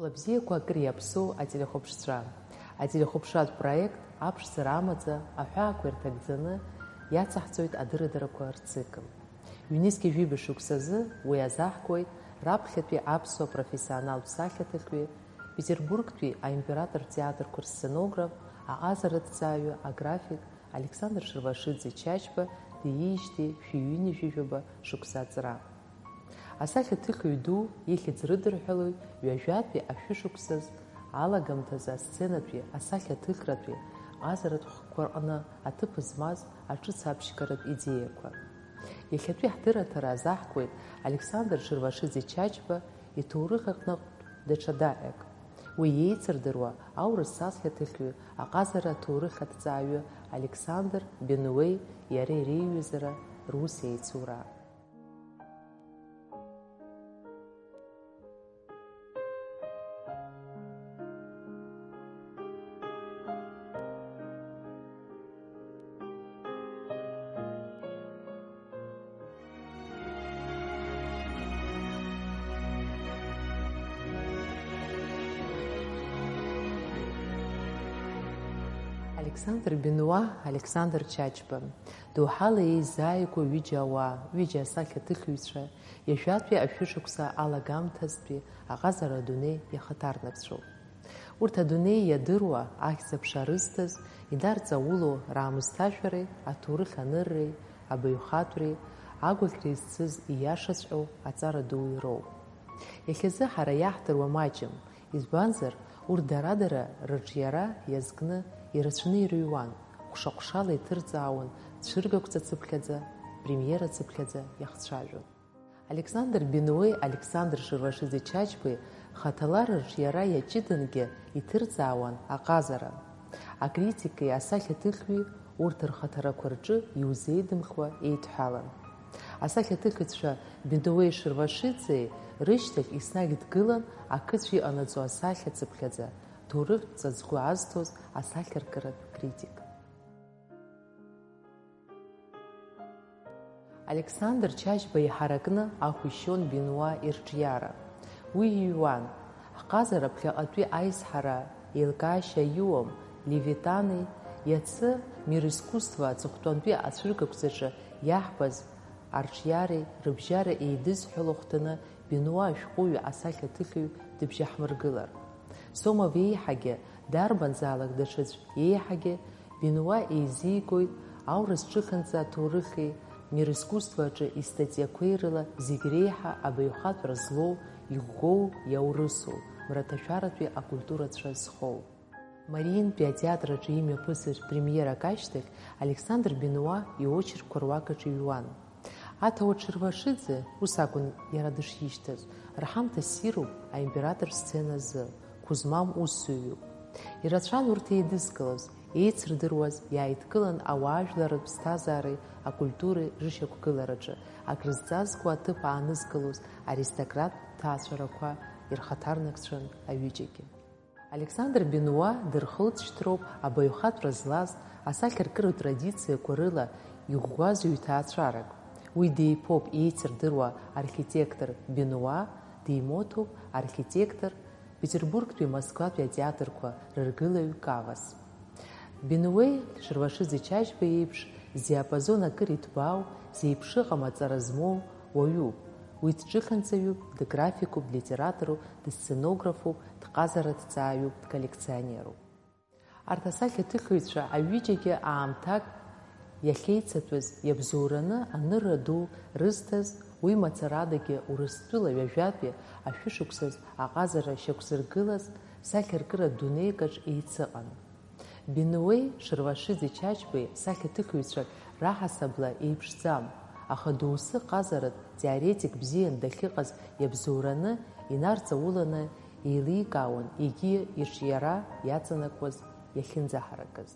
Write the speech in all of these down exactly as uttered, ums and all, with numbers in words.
Лабзиақәа акыр иаԥсоу ателехәаԥшцәа. Ателехәаԥшратә проект аԥшӡара амаӡа аҳәаақәа ирҭагӡаны иацаҳҵоит адыррадарақәа рцикл. Ҩнызқьи жәибжь шықәсазы уи азаҳкуеит раԥхьатәи аԥсуа профессионалтә сахьаҭыхҩы, Петербургтәи аимператор театрқәа рсценограф, аҟазараҭҵааҩы, аграфик Александр Шервашиӡе Чачба диижьҭеи шәи ҩынҩажәи жәаба шықәса аҵра. Асахьаҭыхҩы ду ихьӡ рыдырҳәалоит ҩажәатәи ашәышықәсаз алагамҭазы асценатәи, асахьаҭыхратәи, ҟазаратә хкқәа рҟны аҭыԥ змаз аҿыц аԥшьгаратә идеиақәа. Иахьатәи ҳдырраҭара азаҳкуеит Александр Шервашиӡе Чачба иҭоурых аҟныҟтә даҽа даҟьак. Уи еицырдыруа аурыс сахьаҭыхҩы, аҟазара аҭоурых аҭҵааҩы Александр Бенуеи иареи реиҩызара рус еицура. Александр Бенуа, Александр Чачба. Доуҳала еизааигәоу ҩыџьа ауаа, ҩыџьа асахьаҭыхҩцәа, ҩажәатәи ашәышықәса алагамҭазтәи аҟазара адунеи иахаҭарнакцәоуп. Урҭ адунеи иадыруа, ахьӡ-аԥша рызҭаз, инарҵаулоу раамысҭашәареи аҭоурых анырреи, абаҩхатәреи, агәаӷьра изцыз ииашаҵәҟьоу аҵара дуи роуп. Иахьазы ҳара иаҳдыруа маҷым, избанзар, урҭ дара-дара рырҿиара иазкны ирацәаны ирыҩуан, ҟәша-ҟәшала иҭырҵаауан, цәыргақәҵа цыԥхьаӡа, премиера цыԥхьаӡа иахцәажәон. Александр Бенуеи Александр Шервашиӡе Чачбеи хаҭала рырҿиара иаҷыдангьы иҭырҵаауан аҟазара. Акритики асахьаҭыхҩи урҭ рхаҭарақәа рҿы иузеидымхуа еидҳәалан. Асахьаҭыхҩцәа Бенуеи Шервашиӡеи рышьҭахь еснагь дгылан ақыцә иҟанаҵо асахьа цыԥхьаӡа, ҭоурыхтә ҵаҵӷәы азҭоз асахьаркыратә критик. Александр Чачба иҳаракны ахә ишьон Бенуа ирҿиара. Уи иҩуан, ҳҟазара ԥхьаҟатәи аизҳара еилкаашьа иуам, Левитани, иацы Мир искусства аҵыхәтәантәи ацәыргақәҵаҿы иаҳбаз арҿиареи рыбжьара еидызҳәало хәҭаны Бенуа ашәҟәыҩҩы асахьаҭыхҩы дыбжьаҳмыргылар. Сомов еиҳагьы, дарбанзаалак даҽаӡә еиҳагьы, Бенуа еизигоит аурыс ҿыханҵа аҭоурыхи мир искусство аҿы истатиақәеи рыла зегь реиҳа абаҩхатәра злоу, иӷәӷәоу, иаурысу, мраҭашәаратәи акультурацәа зхоу. Мариинтәи атеатр аҿы имҩаԥысыз премиерак ашьҭахь Александр Бенуа иочеркқәа руак аҿы иҩуан. Аҭауад Шервашиӡе, ус акәын иара дышишьҭаз, рҳамҭа ссируп аимператор сцена азы, қәы змам усзуҩуп. Ирацәан урҭ еидызкылоз, еицырдыруаз, иааидкылан ауаажәларратә ԥсҭазаареи акультуреи рышьақәгылараҿы акрызҵазкуа аҭыԥ аанызкылоз аристократтә ҭаацәарақәа ирхаҭарнакцәан аҩыџьагьы. Александр Бенуа дырхылҵшьҭроуп абаҩхатәра злаз асахьаркыратә традициақәа рыла иӷәӷәаз ҩҭаацәарак. Уи деиԥоуп еицырдыруа архитектор Бенуа, деимоҭоуп архитектор, Петербургтәи Москватәи атеатрқәа рыргылаҩ Кавас. Бенуеи Шервашиӡе Чачба еиԥш, зиапазон акыр иҭбаау, зеиԥшыҟам аҵара змоу уаҩуп. Уи дҿыханҵаҩуп, дграфикуп, длитераторуп, дсценографуп, дҟазараҭҵааҩуп, дколлекционеруп. Арҭ асахьаҭыхҩцәа аҩыџьагьы аамҭак иахьеицатәыз иабзоураны анырра ду рызҭаз, уи мацарадагьы Урыстәыла ҩажәатәи ашәышықәсаз аҟазара шьақәзыргылаз сахьаркыратә дунеикаҿ еицыҟан. Бенуеи Шервашиӡе Чачбеи сахьаҭыхҩцәак раҳасабла еиԥшӡам, аха доусы ҟазаратә теоретик бзиан дахьыҟаз иабзоураны, инарҵауланы еиликаауан егьи ирҿиара иаҵанакуаз иахьынӡаҳаракыз.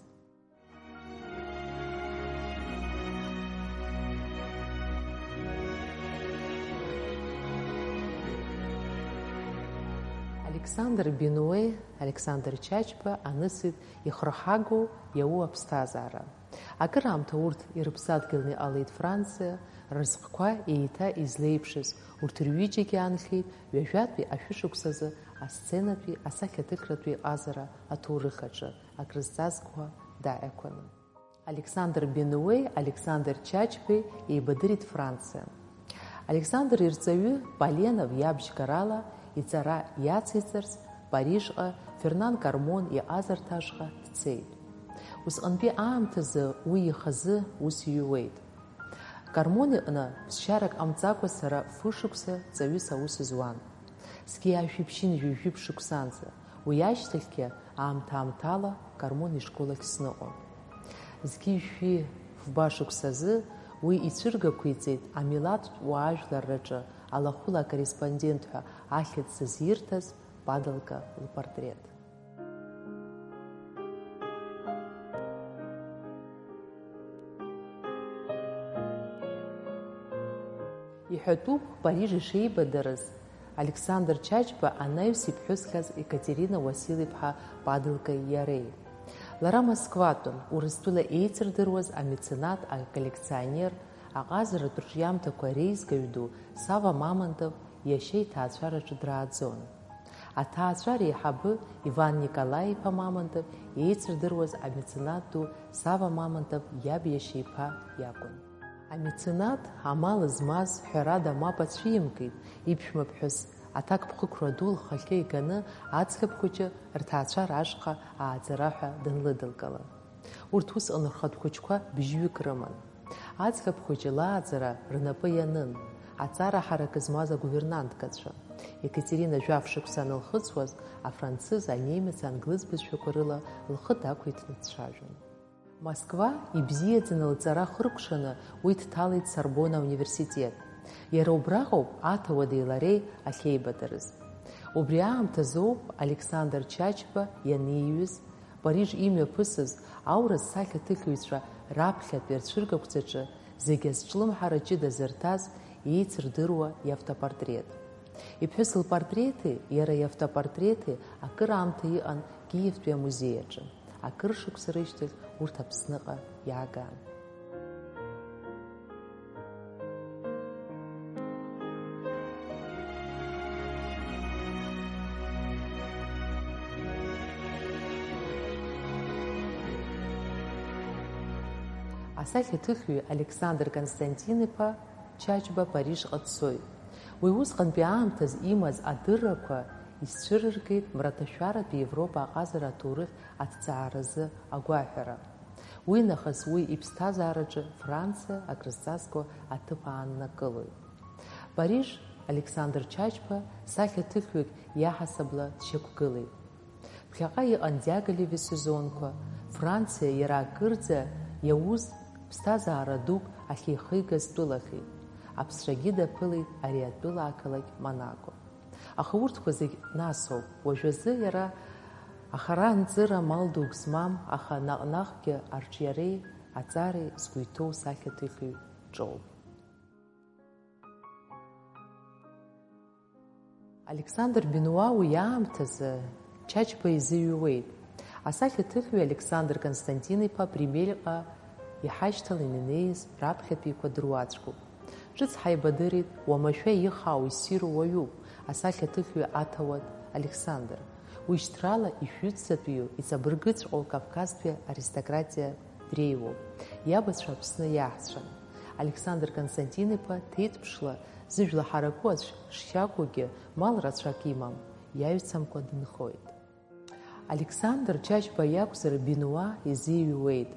Александр Бенуе, Александр Чачба анысит ихырҳагоу иауа аԥсҭазаара. Акыраамҭа урҭ ирыԥсадгьылны иҟалеит Франциа, рразҟқәа еиҭа излеиԥшыз, урҭ рҩыџьагьы аанхеит ҩажәатәи ашәышықәсазы асценатәи асахьаҭыхратәи иҟазара аҭоурых аҿы акрызҵазкуа даҟьақәаны. Александр Бенуеи Александр Чачбеи еибадырит Франциа. Александр ирҵаҩы Поленов иабжьгарала иҵара иациҵарц Парижҟа Фернан Кармон иҟазарҭа ашҟа дцеит. Усҟантәи аамҭазы уи ихазы ус иҩуеит. Кармон иҟны ԥсшьарак ҟамҵакәа сара фышықәса ҵаҩыс аус зуан. Зқьи жәшәи ԥшьынҩажәи жәиԥшь шықәсанӡа, уи ашьҭахьгьы аамҭа-аамҭала Кармон ишкол ахь сныҟәон. Зқьи жәшәи фба шықәсазы уи ицәыргақәиҵеит амилаҭтә уаажәларраҿы алахәыла акорреспондент ҳәа ахьӡ сызирҭаз Падалка лпортрет. Иҳәатәуп Париж ишеибадырыз Александр Чачба анаҩс иԥҳәысхаз Екатерина Уасил-иԥҳа Падалкеи иареи. Лара Москватәын, Урыстәыла еицырдыруаз амеценат, аколлекционер, аҟазаратә рҿиамҭақәа реизгаҩ ду Сава Мамонтов иашьа иҭаацәараҿы драаӡон. Аҭаацәара еиҳабы Иван Николаи-иԥа Мамонтов еицырдыруаз амеценат ду Сава Мамонтов иаб иашьа иԥа иакәын. Амеценат, амал змаз, ҳәарада, мап ацәимкит, иԥшәмаԥҳәыс аҭакԥхықәра ду лхахьы иганы, аӡӷаб хәыҷы рҭаацәара ашҟа ааӡара ҳәа данлыдылкыла. Урҭ усҟан рхатә хәыҷқәа быжьҩык рыман. Аӡӷаб хәыҷы лааӡара рнапы ианын, аҵара ҳаракы змаз агувернанткацәа. Екатерина жәаф шықәса анылхыҵуаз, афранцыз, анемец, англыз бызшәақәа рыла лхы дақәиҭны дцәажәон. Москва ибзиаӡаны лҵара хыркәшаны уи дҭалеит Сорбонна ауниверситет. Иара убраҟоуп аҭауади лареи ахьеибадырыз. Убри аамҭазоуп Александр Чачба ианиҩыз, Париж имҩаԥысыз аурыс сахьаҭыхҩцәа раԥхьатәи рцәыргақәҵаҿы зегьы азҿлымҳара ҷыда зырҭаз еицырдыруа иавтопортрет. Иԥҳәыс лпортрети иара иавтопортрети акыраамҭа иҟан Киевтәи амузеи аҿы. Акыр шықәса рышьҭахь урҭ Аԥсныҟа иааган. Асахьаҭыхҩы Александр Константин-иԥа Чачба Парижҟа дцоит. Уи усҟантәи аамҭаз имаз адыррақәа изцәырыргеит мраҭашәаратәи Европа аҟазара аҭоурых аҭҵааразы агәаҳәара. Уинахыс уи иԥсҭазаараҿы Франциа акрызҵазкуа аҭыԥ ааннакылоит. Париж Александр Чачба сахьаҭыхҩык иаҳасабла дшьақәгылеит. Ԥхьаҟа иҟан Диагилев исезонқәа, Франциа иара акырӡа иауз ԥсҭазаара дук ахьихигаз тәылахеит, аԥсрагьы даԥылеит ари атәыла ақалақь Монако. Аха урҭқәа зегь насоуп, уажәазы иара ахара-анҵыра мал дук змам, аха наҟ-наҟгьы арҿиареи аҵареи згәы иҭоу сахьаҭыхҩы ҿоуп. Александр Бенуа уи аамҭазы Чачба изы иҩуеит. Асахьаҭыхҩы Александр Константин-иԥа Премьерҟа иҳашьҭалан инеиз раԥхьатәиқәа дыруаӡәкуп. Ҿыц ҳаибадырит, уамашәа ихаау иссиру уаҩуп, асахьаҭыхҩы аҭауад Александр. Уи шьҭрала ишәҩыцзатәиу, иҵабыргыҵәҟьоу Кавказтәи аристократиа дреиуоуп. Иабацәа Аԥсны иаҳцәан. Александр Константин-иԥа ҭеиҭԥшла зыжәла ҳараку аӡә шиакәугьы, мал рацәак имам, иаҩцамкәа дынхоит. Александр Чачба иакәзар, Бенуа изы иҩуеит.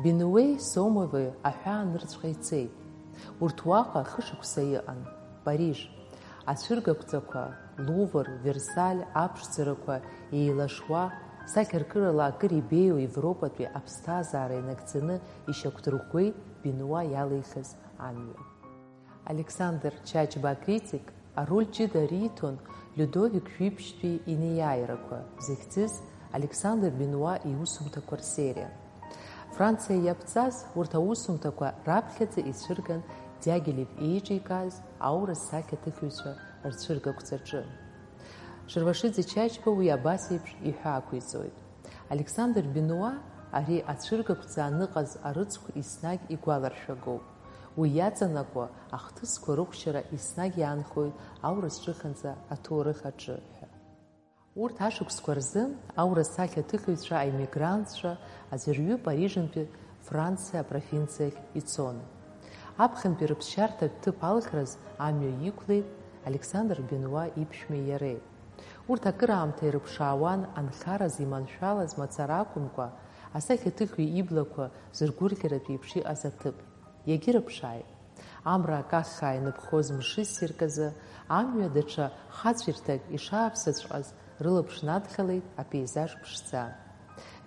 Бенуеи Сомови аҳәаанырцәҟа ицеит. Урҭ уаҟа хышықәса иҟан, Париж. Ацәыргақәҵақәа, Лувр, Версаль аԥшӡарақәа еилашуа, сахьаркырала акыр ибеиоу Европатәи аԥсҭазаара инагӡаны ишьақәдырӷәӷәеит Бенуа иалихыз амҩа. Александр Чачба акритик ароль ҷыда риҭон Людовик Жәиԥшьтәи инеиааирақәа зыхьӡыз Александр Бенуа иусумҭақәа рсериа. Франциа иаԥҵаз урҭ аусумҭақәа раԥхьаӡа ицәырган Диагилев еиҿикааз аурыс сахьаҭыхҩцәа рцәыргақәҵаҿы. Шервашиӡе Чачба уи абас еиԥш иҳәа ақәиҵоит. Александр Бенуа Ари ацәыргақәҵа аныҟаз арыцхә еснагь игәаларшәагоуп. Уи иаҵанакуа ахҭысқәа рыхәшьара еснагь иаанхоит аурыс ҿыханҵа аҭоурых аҿы ҳәа. Урҭ ашықәсқәа рзы аурыс сахьаҭыхыҩцәа аиммигрантцәа аӡәырҩы Парижынтәи Франциа апровинциахь ицон. Аԥхьантәи рыԥсшьарҭатә ҭыԥ алхраз амҩа иқәлеит Александр Бенуа иԥшәмеи иареи. Урҭ акыраамҭа ирыԥшаауан анхараз иманшәалаз мацара акәымкәа, асахьаҭыхҩы иблақәа зыргәырӷьаратә еиԥш иҟаз аҭыԥ. Иагьырыԥшааит. Амра акаххаа иныԥхоз мши ссирк азы, амҩа даҽа хацәирҭак ишааԥсаҵәҟьаз рылаԥш надхалеит апеизаж ԥшӡа.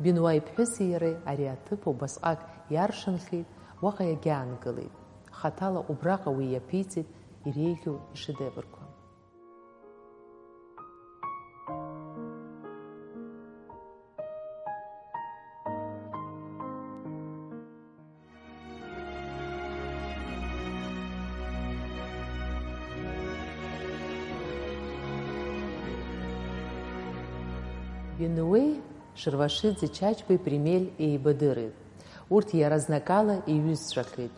Бенуа иԥҳәыси иареи ари аҭыԥ убасҟак иаршанхеит, уаҟа иагьаангылеит. Хаҭала убраҟа уи иаԥиҵеит иреиӷьу ишедеврқәа. Бенуеи Шервашиӡе Чачбеи Примель еибадырит. Урҭ иаразнакала иҩызцәахеит.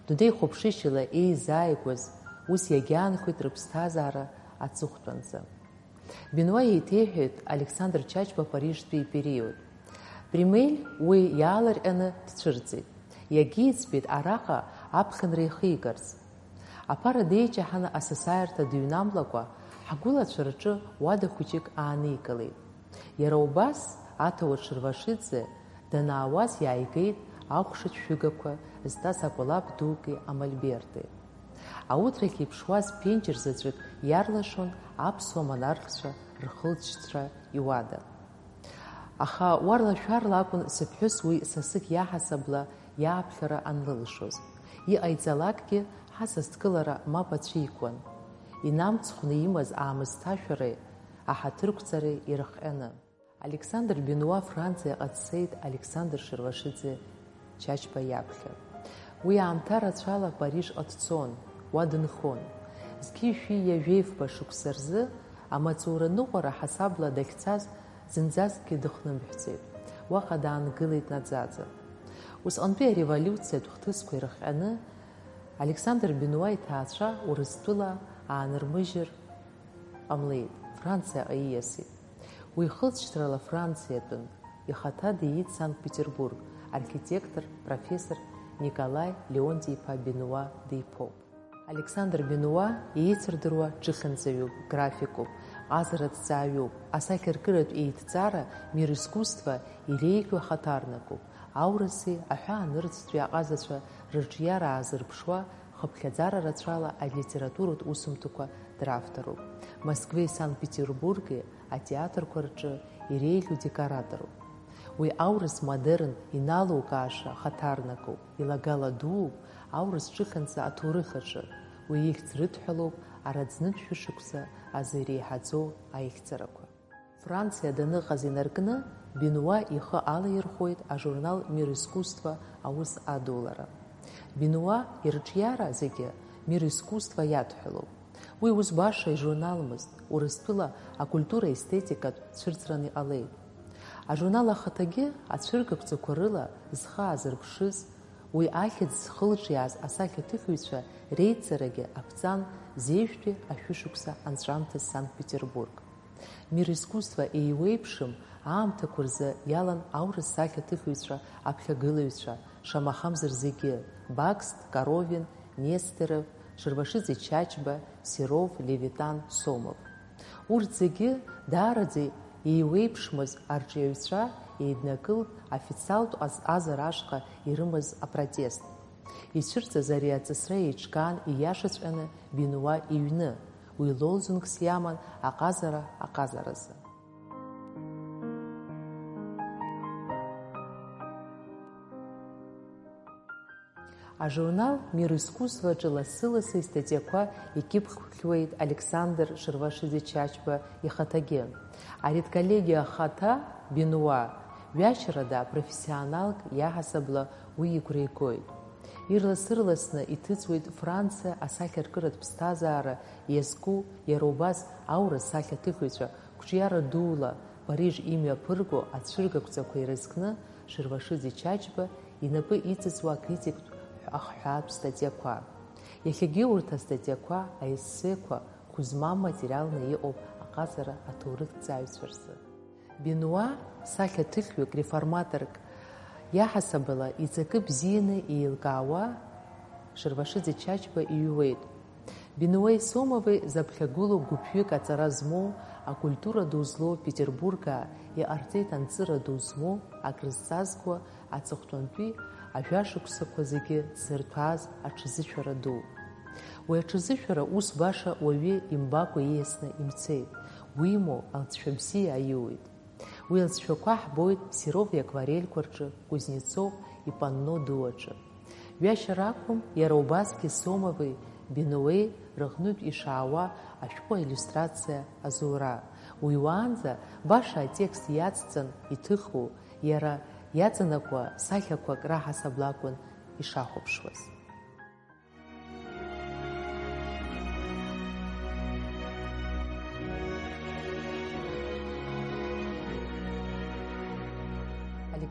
Дунеихәаԥшышьала еизааигәаз ус иагьаанхеит рыԥсҭазаара аҵыхәтәанӡа. Бенуа еиҭеиҳәеит Александр Чачба Парижтәи ипериод. Примель уи иаалырҟьаны дцәырҵит. Иагьиӡбеит араҟа аԥхынра ихигарц. Аԥара деиҷаҳаны асасааирҭа дыҩнамлакәа, ҳгәылацәа рҿы уада хәыҷык ааникылеит. Иара убас аҭауад Шервашиӡе данаауаз иааигеит ахәшатә шәыгақәа зҵаз акәалаԥ дуки амольберти. Ауҭрахь иԥшуаз ԥенџьыр заҵәык иарлашон аԥсуа монархцәа рхылҵшьҭра иуада. Аха уарлашәарла акәын сыԥҳәыс уи сасык иаҳасабла иааԥхьара анлылшоз. Иҟаиҵалакгьы, ҳасасдкылара мап ацәикуан. Инамцхәны имаз аамысҭашәареи аҳаҭырқәҵареи ирыхҟьаны. Александр Бенуа Франциаҟа дцеит Александр Шервашиӡе Чачба иаԥхьа. Уи аамҭа рацәала Парижҟа дцон, уа дынхон. Зқьи шәи ҩажәи фба шықәса рзы амаҵура ныҟәара ҳасабла дахьцаз зынӡаскгьы дыхнымҳәӡеит. Уаҟа даангылеит наӡаӡа. Усҟантәи ареволиуциатә хҭысқәа ирыхҟьаны Александр Бенуа иҭаацәа Урыстәыла аанырмыжьыр ҟамлеит, Франциаҟа ииасит. Уи хылҵшьҭрала Франциатәын, ихаҭа диит Санкт-Петербург, архитектор, профессор Николаи Леонти-иԥа Бенуа диԥоуп. Александр Бенуа еицырдыруа ҿыхьанҵаҩуп, графикуп, ҟазараҭҵааҩуп, асахьаркыратә еидҵара, мир искусства иреиӷьу ахаҭарнакуп, аурыси аҳәаанырцәтәи аҟазацәа рырҿиара аазырԥшуа, хыԥхьаӡара рацәала алитературатә усумҭақәа дравторуп. Москвеи Санкт-Петербурги атеатрқәа рҿы иреиӷьу декораторуп. Уи аурыс модерн иналукааша хаҭарнакуп, илагала дууп аурыс ҿыхьанҵа аҭоурых аҿы. Уи ихьӡ рыдҳәалоуп араӡнытә шәышықәса азы иреиҳаӡоу аихьӡарақәа. Франциа даныҟаз инаркны, Бенуа ихы алаирхәеит ажурнал Мир искусства аус адулара. Бенуа ирҿиара зегьы Мир искусства иадҳәалоуп. Уи ус баша ижурналмызт, Урыстәыла акультура-естетикатә цәырҵран иҟалеит. Ажурнал ахаҭагьы ацәыргақәҵақәа рыла зхы аазырԥшыз, уи ахьӡ зхылҿиааз асахьаҭыхҩцәа реидҵарагьы аԥҵан зежәтәи ашәышықәса анҵәамҭаз Санкт-Петербург. Мир искусства еиуеиԥшым аамҭақәа рзы иалан аурыс сахьаҭыхҩцәа аԥхьагылаҩцәа, шамахамзар зегьы, Бакст, Коровин, Нестеров, Шервашиӡе Чачба, Серов, Левитан, Сомов. Урҭ зегьы даараӡа еиуеиԥшмыз арҿиаҩцәа еиднакылт официалтә ҟазҵазара ашҟа ирымаз апротест. Ицәырҵыз ари аҵысра еиҿкаан ииашаҵәҟьаны Бенуа иҩны, уи лозунгс иаман аҟазара аҟазаразы. Ажурнал Мир искусстваҿы лассы-лассы истатиақәа икьыԥхьуеит Александр Шервашиӡе Чачба ихаҭагьы. Аредколлегиа ахаҭа Бенуа ҩашьарада профессионалк иаҳасабла уи игәра игоит. Ирлас-ырласны иҭыҵуеит Франциа асахьаркыратә ԥсҭазаара иазку, иара убас аурыс сахьаҭыхҩцәа қәҿиара дула Париж имҩаԥырго ацәыргақәҵақәа ирызкны Шервашиӡе Чачба инапы иҵыҵуа акритиктә ахҳәаатә статиақәа. Иахьагьы урҭ астатиақәа, аессеқәа, Кузмам материалны иҟоуп аҟазара аҭоурыхҭҵааҩцәа рзы. Бенуа, сахьаҭыхҩык, реформаторк, иаҳасабала иҵакы бзианы еилкаауа, Шервашиӡе Чачба иҩуеит. Бенуеи Сомови заԥхьагылоу гәыԥҩык аҵара змоу, акультура ду злоу Петербургаа иҟарҵеит анҵыра ду змоу, акрызҵазкуа аҵыхәтәантәи ажәашықәсақәа зегьы дзырҭәааз аҽазышәара ду. Уи аҽазышәара ус баша уаҩы имбакәа ииасны имцеит, уимоу алҵшәа бзиа аиуеит. Уи алҵшәақәа ҳбоит Серов иакварельқәа рҿы, Кузнецов ипанно ду аҿы. Ҩашьара акәым, иара убасгьы Сомови Бенуеи рыҟнытә ишаауа ашәҟәы аиллиустрациа азура. Уи уаанӡа баша атекст иацҵан иҭыху, иара иаҵанакуа сахьақәак раҳасаб лакәын ишахәаԥшуаз.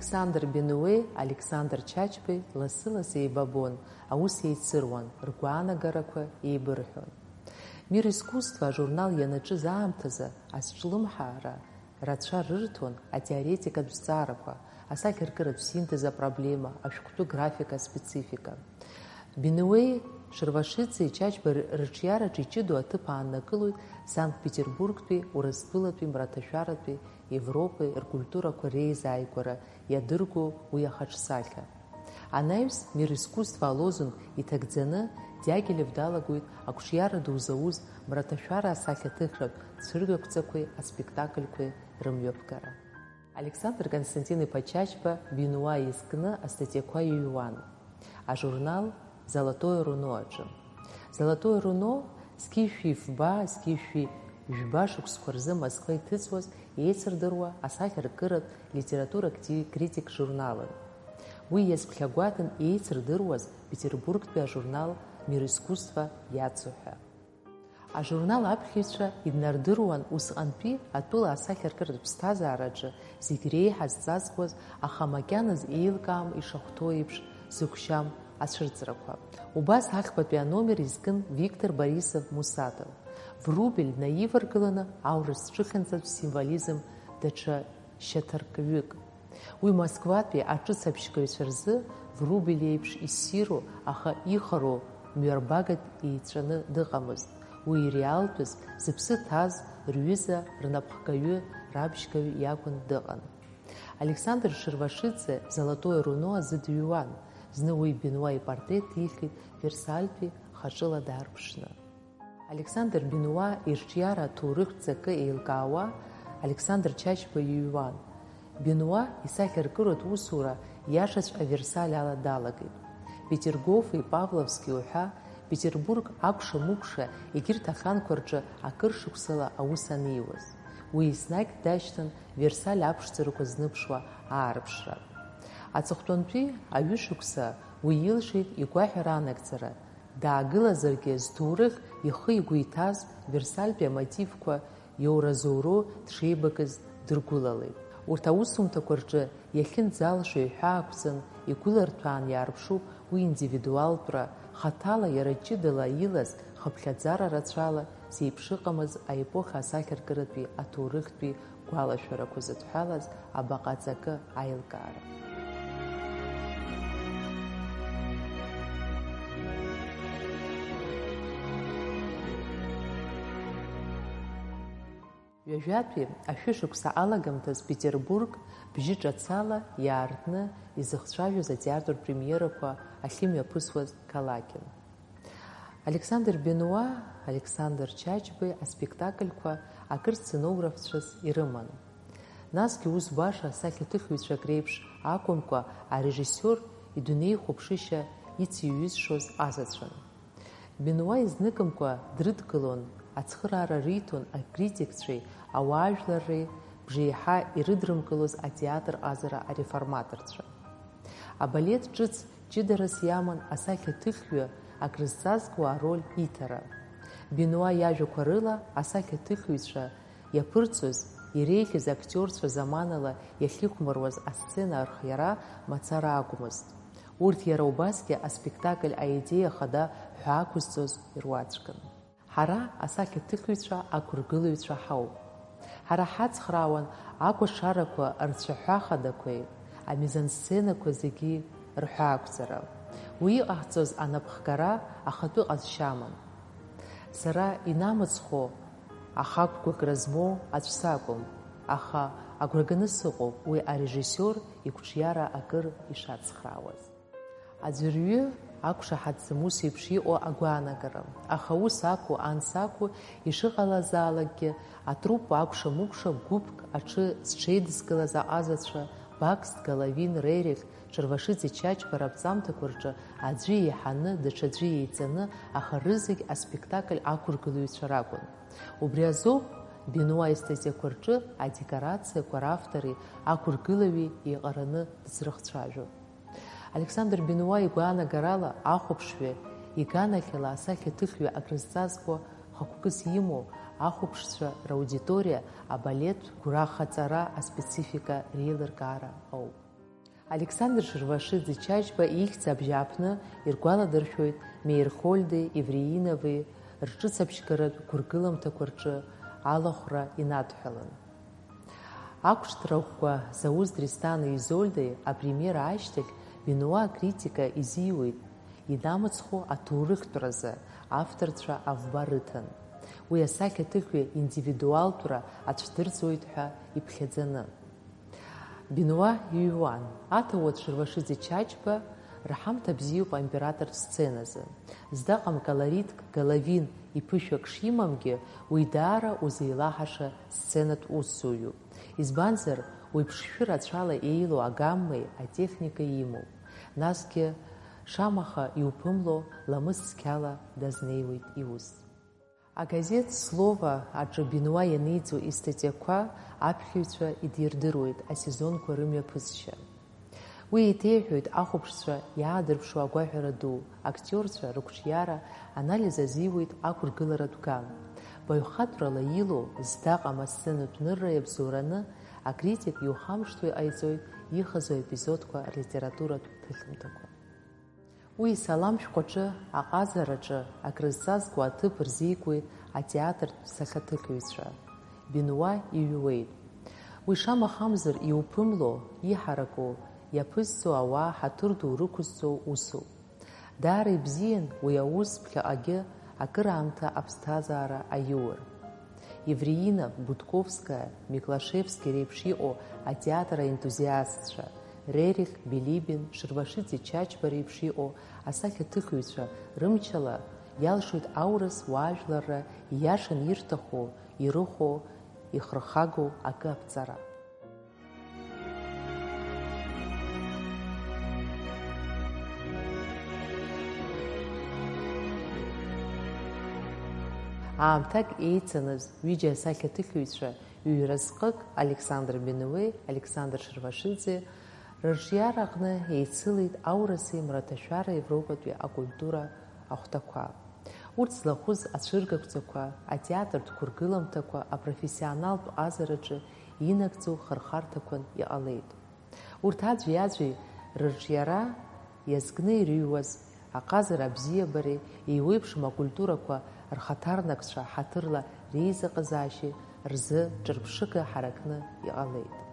Александр Бенуеи Александр Чачбеи лассы-лассы еибабон, аус еицыруан, ргәаанагарақәа еибырҳәон. Мир искусства ажурнал ианаҿыз аамҭазы азҿлымҳара рацәа рырҭон атеоретикатә зҵаарақәа, асахьаркыратә синтез апроблема, ашәҟәтәы графика аспецифика. Бенуеи Шервашиӡе Чачба рыҿиараҿы иҷыдоу аҭыԥ ааннакылоит Санкт-Петербургтәи, Урыстәылатәи, мраҭашәаратәи, Европеи ркультурақәа реизааигәара иадырго уи ахаҿсахьа. Анаҩс, Мир искусства алозунг иҭагӡаны, Диагилев далагоит ақәҿиара ду зауз мраҭашәара асахьаҭыхратә цәыргақәҵақәеи аспектакльқәеи рымҩаԥгара. Александр Константин-иԥа Чачба Бенуа изкны астатиақәа иҩуан ажурнал Золотое руно аҿы. Золотое руно зқьи жәшәи фба, зқьи жәшәи жәба шықәсқәа рзы Москва иҭыҵуаз еицырдыруа асахьаркыратә литература критик журналын. Уи иазԥхьагәаҭан еицырдыруаз Петербургтәи ажурнал Мир искусства иацу ҳәа. Ажурнал аԥхьаҩцәа иднардыруан усҟантәи атәыла асахьаркыратә ԥсҭазаараҿы зегь реиҳа зҵазкуаз, аха макьаназ еилкаам ишахәҭоу еиԥш зықәшьам ацәырҵрақәа. Убас ахԥатәи аномер изкын Виктор Борисов-Мусатов. Врубель наиваргыланы аурыс ҿыхьанҭатә символизм даҽа шьаҭаркҩык. Уи Москватәи аҿыц аԥшьгаҩцәа рзы Врубель еиԥш иссиру, аха ихароу мҩарбагак еицәаны дыҟамызт. Уи иреалтәыз, зыԥсы ҭаз рҩыза рнапхгаҩы, раԥшьгаҩ иакәын дыҟан. Александр Шервашиӡе Золотое руно азы дыҩуан, зны уи Бенуа ипортрет ихьит Версальтәи хаҿыла даарԥшны. Александр Бенуа ирҿиара аҭоурыхтә ҵакы еилкаауа Александр Чачба иҩуан. Бенуа исахьаркыратә усура иашаҵәҟьа Версаль ала далагеит. Петергофи Павловски уҳәа Петербург акәша-мыкәша егьырҭ аханқәа рҿы акыр шықәсала аус анеиуаз. Уи еснагь дашьҭан Версаль аԥшӡарақәа зныԥшуа аарԥшра. Аҵыхәтәантәи аҩышықәса уи илшеит игәаҳәара анагӡара, даагылазаргьы зҭоурых ихы-игәы иҭаз Версальтәи амотивқәа иоуразоуроу дшеибакыз дыргәылалеит. Урҭ аусумҭақәа рҿы иахьынӡалшо иҳәаақәҵан, игәыларҭәаан иаарԥшуп уи индивидуалтәра, хаҭала иара ҷыдала илаз, хыԥхьаӡара рацәала зеиԥшыҟамыз аепоха асахьаркыратәи аҭоурыхтәи гәалашәарақәа зыдҳәалаз абаҟа ҵакы аилкаара. Ҩажәатәи ашәышықәса алагамҭаз Петербург бжьы ҿацала иаартны изыхцәажәоз атеатр премиерақәа ахьымҩаԥысуаз қалақьын. Александр Бенуа, Александр Чачбеи аспектакльқәа акыр сценографцәас ирыман. Насгьы ус баша асахьаҭыхҩцәак реиԥш акәымкәа, арежиссиор идунеихәаԥшышьа ицеиҩызшоз азаҵәын. Бенуа изныкымкәа дрыдгылон, ацхыраара риҭон акритикцәеи ауаажәларреи бжеиҳа ирыдрымкылоз атеатр ҟазара ареформаторцәа. Абалет ҿыц ҷыдарас иаман асахьаҭыхҩы акрызҵазкуа ароль иҭара. Бенуа иажәақәа рыла асахьаҭыхҩцәа иаԥырҵоз Иреиӷьыз актиорцәа заманала иахьыхәмаруаз асцена архиара мацара акәмызт. Урҭ иара убасгьы аспектакль аидеиа хада ҳәа ақәызҵоз ируаӡәкын. Ҳара асахьаҭыхҩцәа, ақәыргылаҩцәа ҳауп. Ҳара ҳацхраауан акәашарақәа рцәаҳәа хадақәеи, амизансценақәа зегьы рҳәаақәҵара. Уи иҟаҳҵоз анапхгара ахатәы ҟазшьаман. Сара инамыцхәу ахақәгәыӷра змоу аӡә сакәым, аха агәра ганы сыҟоуп уи арежиссиор иқәҿиара акыр ишацхраауаз. Аӡәырҩы ақәшаҳаҭӡам ус еиԥш иҟоу агәаанагара, аха ус ақәу, анс ақәу, ишыҟалазаалакгьы, атруппа акәша-мыкәша гәыԥк аҽы зҽеидызкылаз аҟазацәа, Бакст, Головин, Рерих, Шервашиӡе Чачба раԥҵамҭақәа рҿы аӡәы еиҳаны, даҽаӡәы еиҵаны, аха рызегь аспектакль ақәыргылаҩцәа ракәын. Убри азоуп Бенуа истатиақәа рҿы адекорациақәа равтори ақәыргылаҩи еиҟараны дызрыхцәажәо. Александр Бенуа игәаанагарала ахәаԥшҩы иганахьала асахьаҭыхҩы акрызҵазкуа хықәкыс имоу ахәаԥшцәа раудиториа абалет гәрахаҵара аспецифика реилыркаара ауп. Александр Шервашиӡе Чачба ихьӡ абжьааԥны иргәаладыршәоит Меирхольдеи Евреиновеи рҿыцаԥшьгаратә гәыргыламҭақәа рҿы алахәра инадҳәалан. Ақәҿиара ӷәӷәа зауз Дристани Изольдеи апремиера ашьҭахь Бенуа акритика изиуеит, инамыцхәу аҭоурыхтәразы авторцәа авба рыҭан. Уи асахьаҭыхҩы индивидуалтәра ацәдырӡуеит ҳәа иԥхьаӡаны. Бенуа иҩуан, аҭауад Шервашиӡе Чачба рҳамҭа бзиоуп аимператортә сценазы. Здаҟам колоритк Головин иԥышәак шимамгьы, уи даара узеилаҳаша сценатә усзуҩуп. Избанзар, уи ԥшшәы рацәала еилоу агаммеи атехникеи имоуп. Насгьы, шамаха иуԥымло, ламыс цқьала дазнеиуеит иус. Агазеҭ Слово аҿы Бенуа ианиҵо истатиақәа аԥхьаҩцәа идирдыруеит асезонқәа рымҩаԥысшьа. Уи еиҭеиҳәоит ахәаԥшцәа иаадырԥшуа агәаҳәара ду, актиорцәа рықәҿиара, анализ азиуеит ақәыргыларатә ган. Баҩхатәрала илоу здаҟам асценатә нырра иабзоураны акритик иухамышҭуа иҟаиҵоит ихазу аепизодқәа рлитературатә ҭыхымҭақәа. Уи Салам шәҟәаҿы аҟазараҿы акрызҵазкуа аҭыԥ рзикуеит атеатртә сахьаҭыхҩцәа. Бенуа иҩуеит. Уи шамахамзар иуԥымло, иҳараку, иаԥызҵо ауаа ҳаҭыр ду рықәызҵо усуп. Даара ибзиан уи аус ԥхьаҟагьы акыраамҭа аԥсҭазаара аиур. Евреинов, Будковская, Миклашевски реиԥш иҟоу атеатр аентузиастцәа, Рерих, Билибин, Шервашиӡе Чачба реиԥш иҟоу асахьаҭыхҩцәа рымчала иалшоит аурыс уаажәларра ииашаны ирҭаху, ирыхәо, ихырхагоу акы аԥҵара. Аамҭак еицаныз ҩыџьа асахьаҭыхҩцәа ҩ-разҟык, Александр Бенуеи Александр Шервашиӡе, рырҿиараҟны еицылеит аурыси мраҭашәара Европатәи акультура ахәҭақәа. Урҭ злахәыз ацәыргақәҵақәа, атеатртә қәыргыламҭақәа апрофессионалтә ҟазараҿы инагӡоу хырхарҭақәан иҟалеит. Урҭ аӡәи-аӡәи рырҿиара иазкны ирыҩуаз аҟазара абзиабареи еиуеиԥшым акультурақәа рхаҭарнакцәа ҳаҭырла реизыҟазаашьеи рзы ҿырԥшыга ҳаракны иҟалеит.